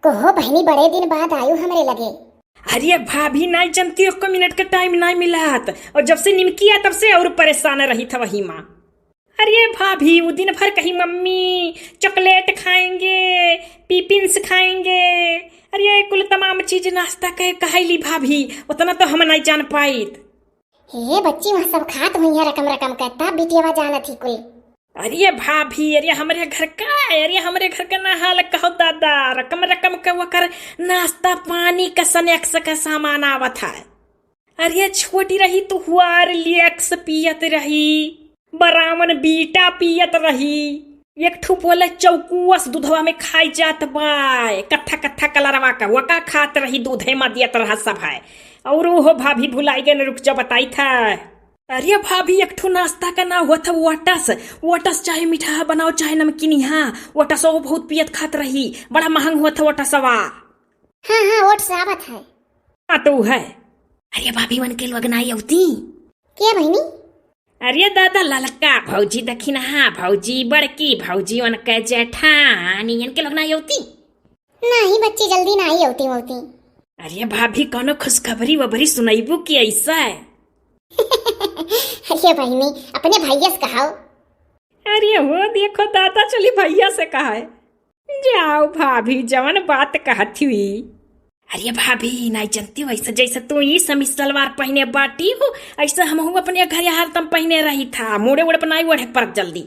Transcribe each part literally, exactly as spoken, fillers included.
कहो बहिनी, बड़े दिन बाद आयु हमरे लगे। अरे भाभी, नाई जनती, एको मिनट का टाइम नाई मिलत। और जब से निमकी आ, तब से और परेशान रही था वही माँ। अरे भाभी, वो दिन भर कही, "मम्मी, चॉकलेट खाएंगे, पिपिन्स खाएंगे।" अरे कुल तमाम चीज नाश्ता के कहली भाभी, उतना तो हम नाई जान पाइत। हे बच्ची, वहाँ सब खात हुई है रकम रकम के, तब बिटियावा जानत ही कुल। अरे भाभी, अरे हमरे घर का, अरे हमरे घर का ना हाल कहो दादा, रकम रकम के वकर नाश्ता पानी का, स्नैक्स का सामान आवत है। अरे छोटी रही तो हुआर लियक्स पियत रही, बरावन बीटा पियत रही, एक ठू बोले चौकुअस दूधवा में खाई जात बाय, कत्था कत्था कलरवा का, वका खात रही, दूधे मा दियत रहा सब है। और ओहो भाभी भुलाई गए न, रुक जा बताई था। अरे भाभी, एक ठो नाश्ता का नाव होत है ओट्स। ओट्स चाहे मीठा बनाओ चाहे नमकीन, हाँ, ओट्स वो बहुत पियत खात रही, बड़ा महंग होत है ओट्सवा। हाँ हाँ, ओट्स आवत है। हाँ तो है। अरे भाभी, उनके लोग ना अवती। के बहिनी? अरे दादा, ललका भौजी दखिनहा भौजी, बड़की भौजी, उनके जेठानी, इनके लोग ना अवती। नहीं बच्ची, जल्दी ना आई अवती मौती। अरे भाभी, कौनो खुशखबरी वबरी सुनैबू कि ऐसा है? अरे बहिनी, अपने भैया से कहाओ। अरे वो देखो दादा, चली भैया से कहा है। जाओ भाभी, जवन बात कहत हुई। अरे भाभी, नाई जनती, वैसे जैसे तू ई समीज सलवार पहने बाटी हो, ऐसे हमहू अपने घर हरदम पहने रही था, मुड़े उड़े पर नाई ओढ़े परत जल्दी।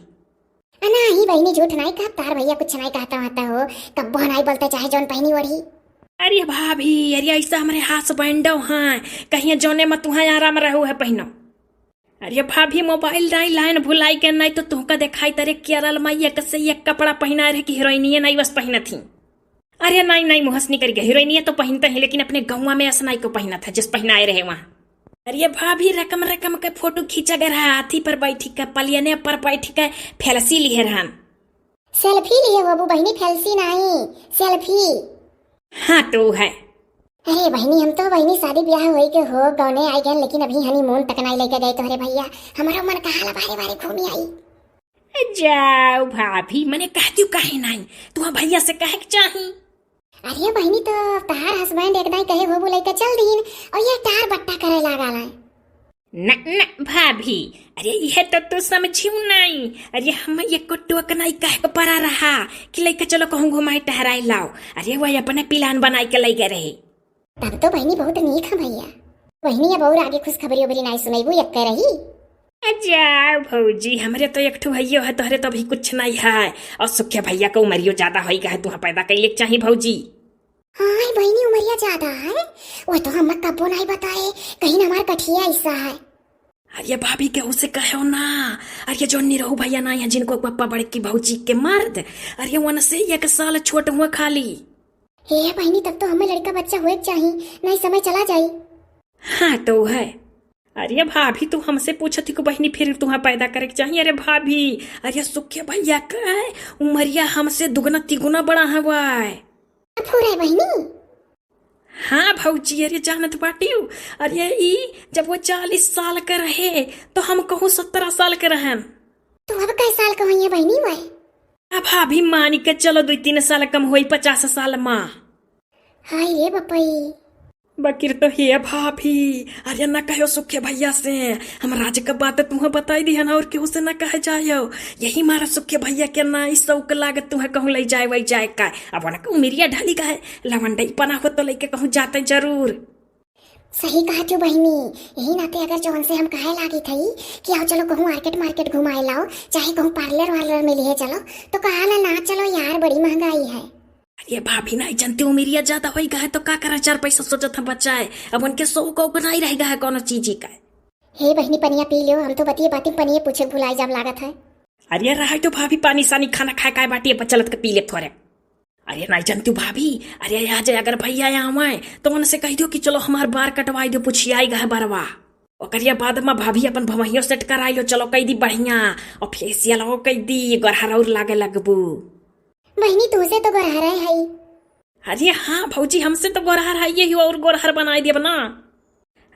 अना ही बहिनी, झूठ नाई कहत, तार भैया कुछ नाई कहता होता हो, कब्बो नाई बोलते चाहे जौन पहनी ओढ़ी। अरे भाभी, अरे ऐसा हमरे husband हैं, कहिए जौने में तुहा आराम रहो है पहनो। अरे भाभी, मोबाइल नाई लाइन भुलाई के, नाई तो तुहका देखाई तरे केरल में एक से एक कपड़ा पहनाए रहे कि हीरोइनिये नाई बस पहनत ही। अरे नाई नाई, मुहस निकल गया, हीरोइनिये तो पहनते हैं, लेकिन अपने गौवा में अस नाई को पहनत है जिस पहनाए रहे वहाँ। अरे भाभी, रकम रकम के फोटो खींचा गया रहा, हाथी पर बैठी के, पलियने पर बैठी के, फेलसी लिए रहन। सेल्फी लिए बाबू बहिनी, फेलसी नाई, सेल्फी। हाँ तो है। अरे बहिनी, हम तो बहिनी शादी ब्याह होई के हो गौने आई गए, लेकिन अभी हनीमून तक नाई लेके गए तोहरे भैया। हमारा मन कहा ला बारे बारे घूमी आई। ए जाओ भाभी, मने कहती हूँ काहे नाई, तुहा भैया से कहे के चाही। अरे बहिनी, तो तहार husband एक दाई कहे हो बोले के चल दीन, और ये टार बट्टा करे लागा ला। न, न, भाभी, अरे यह तो तू समझियो नाई। अरे हम एको टोक नाई कह के परा रहा कि लइका चलो कहूँ घुमाए टहराए लाओ। अरे वह अपने plan बनाए के लइके रहे। तब तो बहिनी बहुत नीक है भैया। बहिनी, अब और आगे खुशखबरी उबरी नाई सुनैबू, एक रही। ए जाओ भौजी, हमरे तो एक ठो हइयो है, तोहरे तो अभी कुछ नाई है। और सुखे भैया का उमरियो ज्यादा होई गए, तुहा पैदा कैले के चाही भौजी। हाँ बहिनी, उमरिया ज्यादा है, वो तो हम कब्बो नाई बताए, कहीं ना हमार कठिया ऐसा है। अरे भाभी, केहू से कहो ना। अरे जो निरहू भैया ना है, जिनको पप्पा बड़की भौजी के मर्द, अरे उनसे एक साल छोट हुआ खाली। हे बहिनी, तब तो हमें लड़का बच्चा हुए के चाही, नहीं समय चला जाई। हाँ तो है। अरे भाभी, तू हमसे पूछत ही को बहिनी, फिर तुहा पैदा करे के चाही। अरे भाभी, अरे सुखे भैया का उमरिया हमसे दुगुना तिगुना बड़ा हवा है। अब हो रहे बहिनी। हाँ भौजी, अरे जानत बाटियो, अरे ई जब वो चालीस साल के रहे तो हम कहूँ सत्रह साल के रहन। तो अब कै साल के होइए बहिनी वह? अब भाभी मानी के चलो, दुई तीन साल कम होई, पचास साल माँ। हाय रे बपई। बकिर तो हे भाभी, अरे ना कहो सुखे भैया से, हम राज का बात तुहे बताई दिहन और केहू से ना कहे जायो। यही मारा सुखे भैया के ना ई शौक लागत तुहे कहूँ ले जाए वही जाए का। अब उनका उमिरिया ढली का है, लवंडई पना हो तो लेके कहूँ जाते जरूर। सही कहत हो बहिनी, यही नाते अगर जौन से हम कहे लागी थई कि आओ चलो कहूँ मार्केट मार्केट घुमाए लाओ, चाहे कहूँ पार्लर वार्लर में लिए चलो, तो कहा ना, ना चलो यार, बड़ी महंगाई है। अरे भाभी, नाई जनती उमिरिया ज्यादा होई गए तो का करा, चार पैसा सोचत है बचाए। अब उनके शौक औक नाई रह गए कोनो चीज का। हे बहिनी, पनिया पी लियो, हम तो बतिये बाती पनिये पूछे भुलाई जाब लागत है। अरे रहा तो भाभी, पानी सानी खाना खाए काए बाटी, अब चलत के पी ले थोरे। अरे नाई जनती भाभी, अरे आज अगर भैया आवे तो उनसे कह दियो कि चलो हमार बार कटवाई दियो, पुछियाई गए बरवा। ओकरिया बाद में भाभी अपन भवहियो सेट कराई लो, चलो कह दी बढ़िया, और फेसियल हो कह दी, गोरहर और लागे लगबू। बहिनी, तुझे तो गोरहर है हई। अरे हाँ भौजी, हमसे तो गोरहर है यही, और गोरहर बनाई देब ना।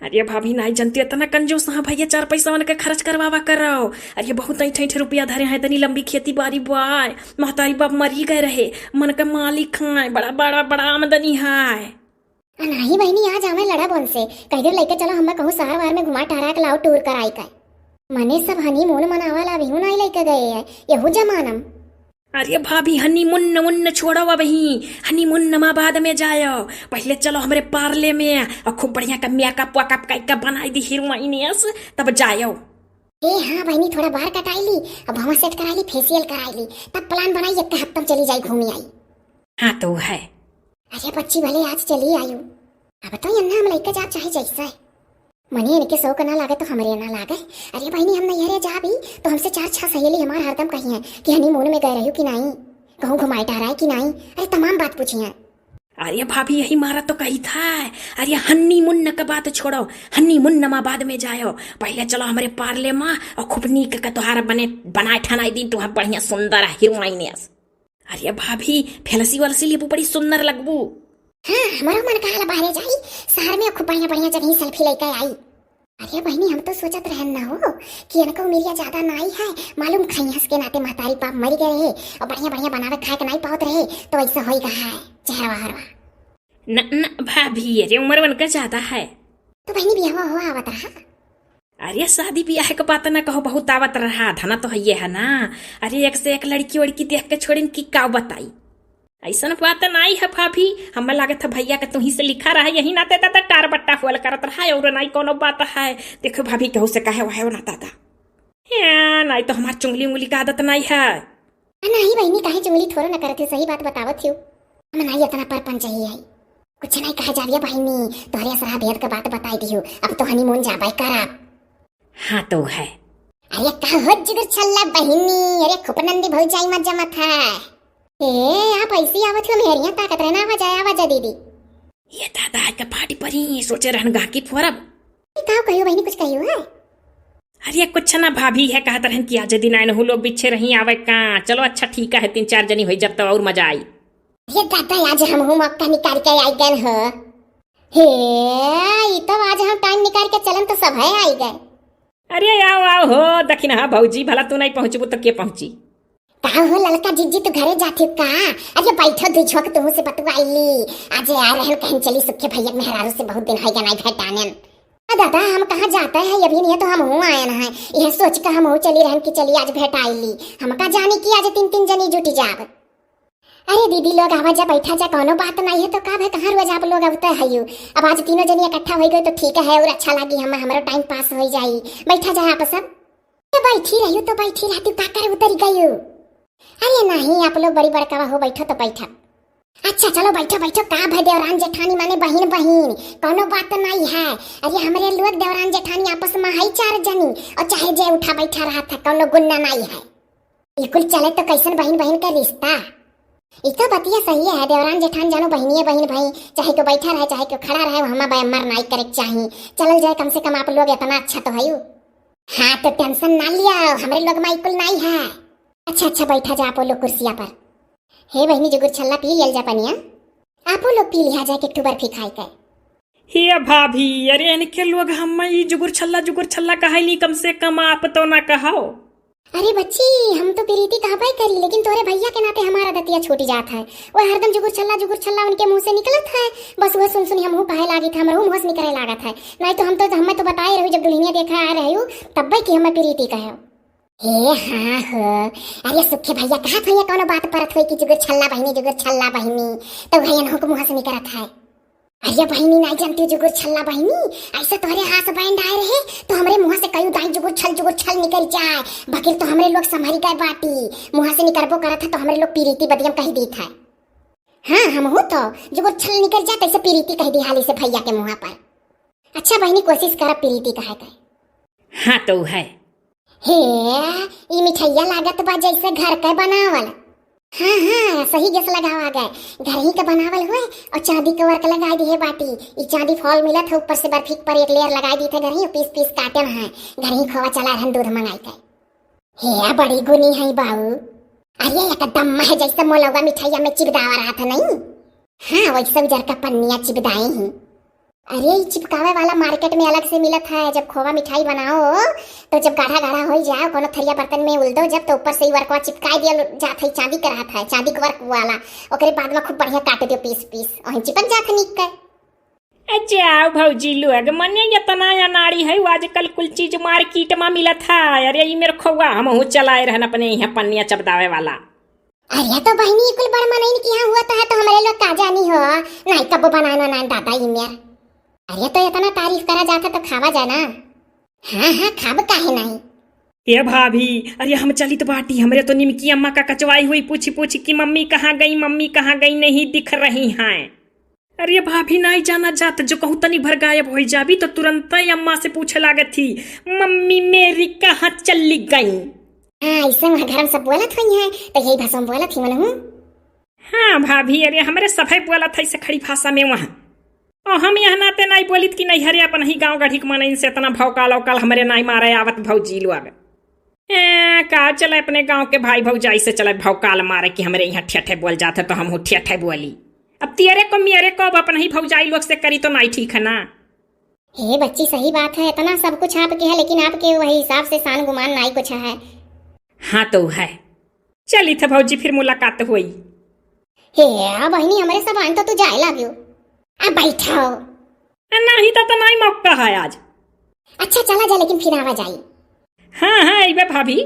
अरे भाभी, नाई जनती, इतना कंजूस हाँ भैया, चार पैसा मन के खर्च करवावा करो। अरे बहुत ऐंठ ऐंठ रुपया धरे हैं, इतनी लंबी खेती बारी बाय, महतारी बाप मरी गए रहे, मन के मालिक हैं, बड़ा बड़ा बड़ा आमदनी है। आ नाही बहिनी, आज आवे लड़ा बोन से, कह दे लइके चलो, हमें कहूँ शहर वार में घुमा टहरा के लाओ, टूर कराई का। मने सब हनीमून मनावा ला अभी हूँ नाई लइके गए है, यहू जमानम। अरे भाभी, हनीमून उन्न छोड़ो अबही, हनीमून नमा बाद में जायो, पहले चलो हमरे पार्ले में और खूब बढ़िया का मेकअप वेकअप कइके बनाई दी हीरोइन अस, तब जायो। ए हाँ बहिनी, थोड़ा बार कटाई ली, अब भवा सेट कराई ली, फेशियल कराई ली, तब प्लान बनाई, एक हफ्ता में चली जाई घूमी आई। हाँ तो है। अरे बच्ची भले आज चली आयु, अब तो यन्ना हम लइके जाब चाहे जैसे। मने इनके शौक ना लागे तो हमरे ना लागे। अरे बहिनी, हम नैहरे जाबी तो हमसे चार छह सहेली हमार हरदम कही हैं कि हनीमून में गए रह्यू कि नाई, कहूँ घुमाए टहराए कि नाई, अरे तमाम बात पूछी हैं। अरे भाभी, यही मारा तो कही था। अरे हनीमून का बात छोड़ो, हनीमून नमा बाद में जायो, पहले चलो हमरे पार्ले मा और खूब नीक का तोहार बने, बनाए ठनाई दिन तुहार बढ़िया सुंदर हीरोइन अस। अरे भाभी, फेलसी वलसी लेबू, बड़ी सुंदर लगबू। हाँ, हमरो मन कहाला बाहरे जाई, शहर में खूब बढ़िया बढ़िया जगह सेल्फी लइके आई। अरे बहिनी, हम तो सोचत रहन ना हो कि इनको उमिरिया ज्यादा नाई है, मालूम खइहस के नाते महतारी बाप मरी गए रहे और बढ़िया बढ़िया बनावे खाए के नाई पावत रहे, तो ऐसा होई कहा है चेहरवा हरवा। न, न भाभी, अरे उम्र उनका ज्यादा है। तो बहिनी, बियाहवा हुआ आवत रहा? अरे शादी बियाह के बात ना कहो, बहुत आवत रहा, धना तो हइये है ना। अरे एक से एक लड़की वड़की देख के छोड़िन कि का बताई। ऐसन बात नाई है भाभी, हमें लागत है भैया के तुही से लिखा रहा, यही नाते दादा टार बट्टा होल करत रहा, और नाई कोनो बात है। देखो भाभी, कहू से कहे वहे ना दादा। ए, नाई तो हमार चुंगली उंगली का आदत नाई है। आ, नाई बहिनी, काहे चुंगली थोरो न करत हो, सही बात बतावत हो। हम नाई इतना परपंच ही है। कुछ नाई कहा जाविया बहिनी, तोहरे असरा भेद के बात बताई दियो, अब तो हनीमून जाबे करब। हाँ तो है। अरे का हो जिगर छल्ला बहिनी, अरे खूब नंदी भौजाई मजा मत है। ए, आप ऐसी आवत हो, मेहरिया ताकत रहना, आवा जा, आवा जा दीदी। ये दादा है के फाटी परी, सोचे रहन गाकी फोरब। ई का कहियो बहिनी, कुछ कहियो है? अरे कुछ ना भाभी, है कहत रहन कि आज दिन आए न हो लोग बिच्छे रही आवे का। चलो अच्छा ठीक है, तीन चार जनी होई जब तो और मजा आई। ये दादा, आज हम हूँ मौका निकाल के आई गए हो। हे, ई तो आज हम टाइम निकाल के चलन तो सब है आई गए। अरे आओ आओ हो दखिनहा भौजी, भला तू नहीं पहुँचबू तो के पहुँची? का हो ललका जिज्जी, तू घरे जाती का? अरे बैठो, दू झोंक तुहू से बतुआई ली। आज आ रहन कहन चली सुखे भैया के मेहरारू से बहुत दिन होइगा नाई भेटानन। आ दादा, हम कहाँ जाते हैं, अभी नहीं तो हम हूँ आयन है। यह सोच के हम हूँ चली रहन कि चली आज भेटाई ली। हम का जानी कि आज तीन तीन जनी जुटी जाब। अरे दीदी लोग, आवा जा, बैठा जा, कौनो बात नहीं है तो का भाई, कहाँ रोज आप लोग आवते हयू? अब आज तीनों जनी इकट्ठा हो गए तो ठीक है और अच्छा लागी, हम, हमरो टाइम पास हो जाई। बैठा जा आप सब। ए, बैठी रहियो तो बैठी रहती, का करे उतरी गयो? अरे नहीं, आप लोग बड़ी बड़कावा हो, बैठो तो बैठा। अच्छा चलो बैठो बैठो, का भाई देवरान जेठानी माने बहिन बहिन, कौनो बात नहीं है। अरे हमरे लोग देवरान जेठानी आपस में है चार जनी, और चाहे जे उठा बैठा रहा था, कौनो गुन्ना नहीं है। ई कुल चले तो कैसन बहिन बहिन का रिश्ता? ई तो बतिया सही है, देवरान जेठान जानो बहिनिये बहिन भई, चाहे क्यों बैठा रहे, चाहे क्यों खड़ा रहे, हमा बे मर नाई करे के चाही। चलल जाए, कम से कम आप लोग इतना अच्छा तो हयू। हाँ तो टेंशन ना लिया, हमरे लोग मा ई कुल नाई है। अच्छा अच्छा, बैठा जा आप लोग कुर्सिया पर। हे बहिनी, जुगुर छल्ला पी लियल जा पनिया। आपो लोग पी लिहा जाए के एक ठो बर्फी खाए के। हे भाभी, अरे इनके लोग हम ई जुगुर छल्ला जुगुर छल्ला कहाई ली, कम से कम आप तो ना कहो। अरे बच्ची, हम तो प्रीति कहबे करी, लेकिन तोरे भैया के नाते हमारा दतिया छूट जात है। वो हरदम जुगुर छल्ला जुगुर छल्ला उनके मुंह से निकलत है, बस वो सुन सुन हमहू कहे लागित है, हमरो मुंह से निकले लागत है। नहीं तो हम तो, हमें तो बताए रहू, जब दुल्हनिया देखा आ रहू, तब्बे कि हमें प्रीति कहे। हे हाँ हो, अरे सुखे भैया कहत भैया कौनो बात परत होई कि जुगुर छल्ला बहिनी, जुगुर छल्ला बहिनी, तो भैया इनहू के मुंह से निकलत है। अरे बहिनी, नाई जानती जुगुर छल्ला बहिनी, ऐसे तोहरे हाथ बैंड आए रहे तो हमरे मुंह से कयू दाई जुगुर छल जुगुर छल निकल जाए, बाकिर तो हमरे लोग संभरी गए बाटी, मुंह से निकलबो करत है तो हमरे लोग पीरीती बदियम कह दीत है। हाँ, हम हो तो जुगुर छल निकल जाए तैसे पीरीती कह दी हाली से भैया के मुंह पर। अच्छा बहिनी, कोशिश करब पीरीती कहे के। हाँ तो है। हे, ई मिठाइया लागत बा जैसे घर के बनावल। हाँ हाँ, सही guess लगावा गए। घर ही के बनावल हुए और चांदी के work लगा दिए बाटी। ई चांदी foil मिलत है, ऊपर से बर्फी पर एक layer लगा दी थे घर ही, piece piece काटन है। घर ही खोवा चला रहन दूध मंगाई के। हे, बड़ी गुनी है बाऊ। अरे एकदम मह जैसे मोलौगा मिठाइया में चिबदावा रहा था नहीं। हाँ, वैसे उजर का पन्निया चिबदाए ही। अरे, ई चिपकावे वाला मार्केट में अलग से मिलत है। जब खोवा मिठाई बनाओ, तो जब गाढ़ा गाढ़ा हो जाए, कोनो थरिया बर्तन में उल दो, जब तो ऊपर से ई वर्कवा चिपकाई दिया जात है, चांदी के रहत है, चांदी के वर्क वाला। ओकरे बाद में खूब बढ़िया काट दियो पीस पीस, ओहन चिपक जात है नीक के। अच्छा, आओ भौजी लोग, मने इतना अनाड़ी है, आजकल कुल चीज मार्केट में मिलत है। अरे, ई मेर खोवा हमहू चलाए रहन अपने यहाँ पन्निया चबदावे वाला। अरे तो बहिनी, ई कुल बड़ मनइन के यहाँ हुआ तो है, तो हमरे लोग का जानी हो, नाई कबो बनाए ना, नाई दादा ई मेर। अरे तो इतना तारीफ करा जाता तो खावा जाना। हाँ हाँ, खाब काहे नहीं। ए भाभी, अरे हम चलित बाटी, हमरे तो निमकी अम्मा का कचवाई हुई, पूछी पूछी कि मम्मी कहाँ गई, मम्मी कहाँ गई, नहीं दिख रही हैं। अरे भाभी, नाई जाना जात, जो कहूँ तनी भर गायब होई जाबी तो तुरंत अम्मा से पूछे लागत थी, मम्मी मेरी कहाँ चली गई? हाँ, ऐसे वहाँ घर में सब बोलत हुई हैं, तो यही भाषा में बोलत ही मनहू। हाँ भाभी, अरे हमरे सभे बोलत है से खड़ी भाषा में वहाँ। और हम यहाँ नाते नाई बोलित कि नहीं, हरे अपन ही गाँव गढ़ी के मनइन से इतना भौकाल औकाल हमरे नाई मारे आवत भौजी लोग। ए, का चले अपने गाँव के भाई भौजाई से चले भौकाल मारे कि हमरे यहाँ ठेठे बोल जात है तो हमहू ठेठे बोली। अब तेरे को मेरे को अब अपन ही भौजाई लोग से करी तो नाई ठीक है ना। हे बच्ची, सही बात है, इतना सब कुछ आपके है, लेकिन आपके वही हिसाब से शान गुमान नाई कुछ है। हाँ तो है। चलित है भौजी, फिर मुलाकात हुई। हे बहिनी, हमरे सब आन तो तू जाए लाग्यो। अब बैठो। आ, नहीं तो, तो नाई मौका है आज। अच्छा चला जा, लेकिन फिर आवा जाई। हाँ हाँ, अइबे भाभी।